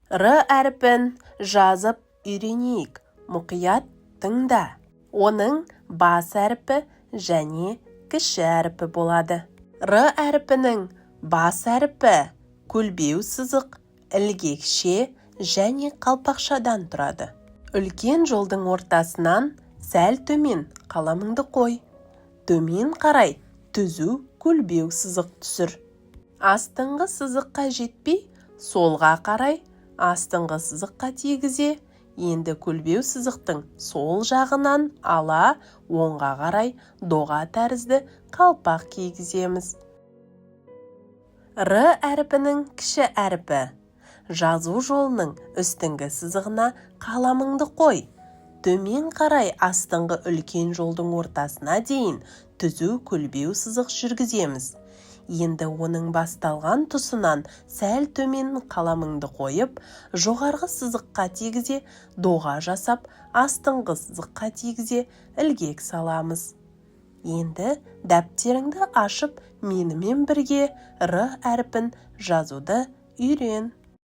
Р әрпін жазып үйренейік. Мұқият тыңда. Оның бас әрпі және кіші әрпі болады. Р әрпінің бас әрпі көлбеу сызық, ілгекше және қалпақшадан тұрады. Үлкен жолдың ортасынан сәл төмен қаламыңды қой. Төмен қарай түзу көлбеу сызық түсір. Астыңғы сызыққа жетпей, солға қарай астыңғы сызыққа тигізе, енді көлбеу сызықтың сол жағынан ала оңға қарай доға тәрізді қалпақ кигіземіз. Р әрпінің кіші әрпі. Жазу жолының үстіңгі сызығына қаламыңды қой. Төмен қарай астыңғы үлкен жолдың ортасына дейін түзу көлбеу сызық жүргіземіз. Енді оның басталған тұсынан сәл төмен қаламыңды қойып, жоғарғы сызыққа тигізе доға жасап, астыңғы сызыққа тигізе ілгек саламыз. Енді дәптеріңді ашып, менімен бірге Р әрпін жазуды үйрен.